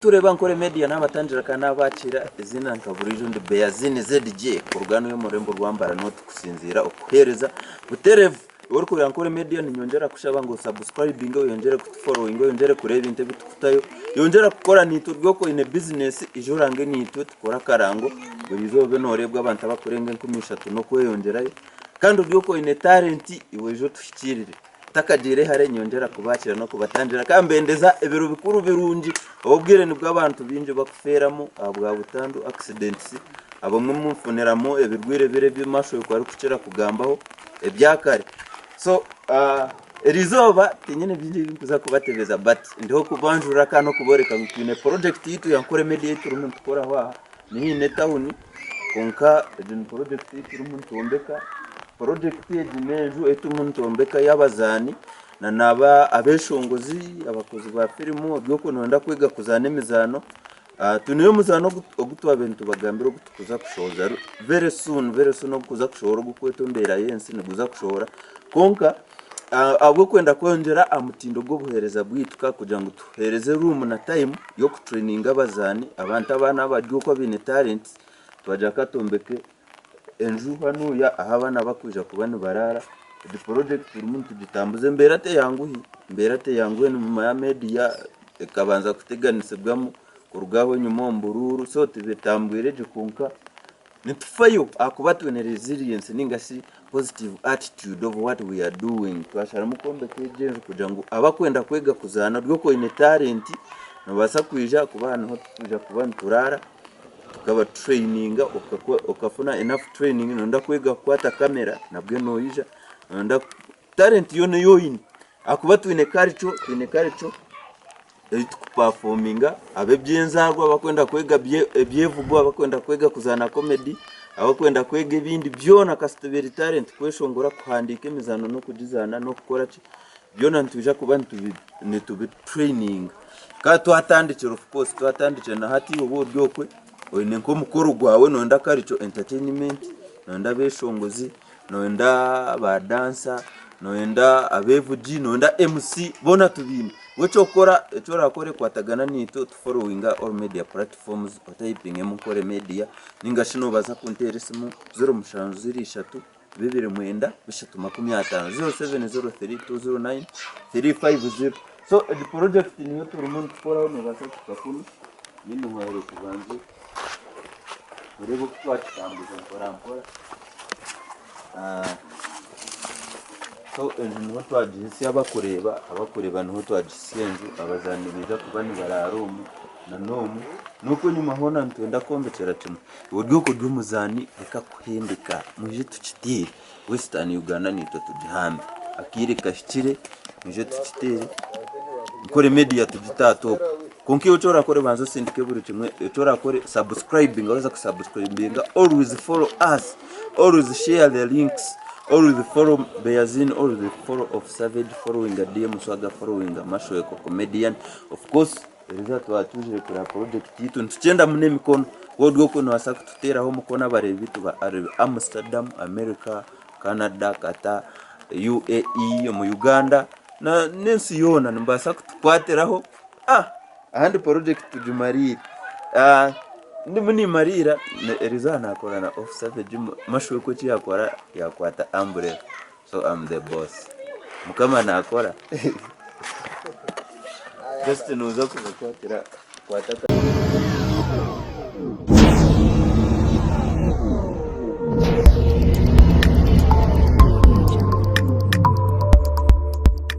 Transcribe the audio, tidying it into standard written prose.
Tureeba Nkore Media nabatangira kandi nabakiira eiziina nka buriijo ndi Beazini ZJ kuruga hanu omu rurembo rwa Mbarara niho tukusinziira okuheereza butereevu. Iwe orikureeba Nkore Media ninyongyera kukushaba ngu osubscribinge oyongyere kutuforowinga oyongyere kureeba ebintu ebi tukutayo yongyera kukora naitwe ori oku oine bizinesi ija orange naitwe tukore akarango buri izooba obe noreebwa abantu abakurenga 3000 n'okweyongyerayo kandi ori oku oine talent iwe ija otuhikiirire. Ntakagiire hare nyongyera kubaakira n'okubatangira kandi mbendeza ebiro bikuru birungi. Obu obwire nibwo abantu baingi bakufeeramu ahabwa butandu, accidents, abamwe mufuniramu ebirwaire biri ebi Mashwekwe arikukira kugambaho ebya kare. So eriizooba tinyine bingi ebi ndikuza kubatebeza but ndiho kubanjurira kandi n'okubooreka ngu twine project yaitu ya Nkore Media ei turimu nitukoraho aha. Ni haihi n'etawuni kwonka egi ni purojekiti ei turimu nitwombeka. Purojekiti egi n'enju ei turimu nitwombeka ey'abazaani nana abeshongozi, abakozi ba firimu ori okwe nooyenda kwega kuzaana emizaano. Twineyo omuzaano ogu twabaire nitubagambira ogu turikuza kushohoza very soon very soon ogurikuza kushohora ogurikwetwa Embeera y'ensi niguza kushohora kwonka Ahabw'okwenda kwongyera aha mutindo gw'obuheereza bwaitu ka kugira ngu tuheereze room na time y'okutureyininga abazaani, abantu abaana abari okwo abaine talents, twagira ka twombeke enju hanuya ahu abaana bakwija kuba nibaraara. Egi project turimu nitugitambuza embeera teyanguhi, embeera teyanguhi enyima ya media ekabanza kuteganisibwamu kuruga aho enyima omu buruuru so tibitambwire gye kwonka Nitufayo ahakuba twine resilience ninga shi positive attitude of what we are doing. Twasharamu kwombeka egi enju kugira ngu abakwenda kwega kuzaana ori oku oine talent nobaasa kwija ahakuba aha niho tukwija kuba nituraara tukaba tutraininga okafuna enough training noyenda kwega kukwata camera nabwe noija noyenda talent yoona eyi oine ahakuba twine culture twine culture. Ei tukupafominga ab'eby'enzaarwa abakwenda kwega ebyevugo, abakwenda kwega kuzaana komedi, abakwenda kwega ebindi byona kasita eba eri talenti kweshongora, kuhandiika emizaano n'okugizaana n'okukora ki, byona nitwija kuba nitubitureyininga. Kandi twatandikire of course twatandikire na hati iwe oba ori okwe oine nk'omukoro gwawe noyenda culture entertainment, noyenda abeshongozi, noyenda ba dansa, noyenda abevugi, noyenda MC, boona tubaine. Iwe eky'okukora, eki orakore kwatagana naitwe otuforowinge aha all media platforms otayipingemu Nkore Media ninga shi nobaasa kunteera esimu 07 03 29 350, 0703 209 350. So egi project niyo turimu nitukoraho nobaasa kuhika kunu then nkuhaire tubanze oreebe oku twakitambuza mpora mpora. So enju niho twagihisya abakureeba, abakureeba niho twagihisya enju, abazaani nibaija kuba nibaraara omu na n'omu. N'oku enyima hoona nitwenda kwombekyera kimwe. Ori okwo ori omuzaani reka kuhendeka, mwije tukiteere. Western Uganda naitwe tugihambe. Akaire kahikire mwije tukiteere. Nkore media tugite aha top. Kwonka iwe eki orakore banza osindike buri kimwe, eki orakore subscribinga, waheza kusubscribinga always follow us, always share the links, always follow Beazin, always follow of Savage, followinga DM Swaga, followinga Mashweko Comedian. Of course eriizooba twaba twizire kureba project yaitu nitukyendamu n'emikono. Waaba ori okwe nobaasa kututeeraho omukono abareebi baitu ba Amsterdam, America, Canada, Qatar, UAE, omu Uganda n'ensi yoona nimubaasa kutukwatiraho. Ah! Ahandi project tugimariire. Ah, ndimu nimariira erizooba nakora na officer Vegimo mashwekwe eki yakora yakwata umbrella so am the boss. Mukama nakora. Just noza kubakwatira kwata.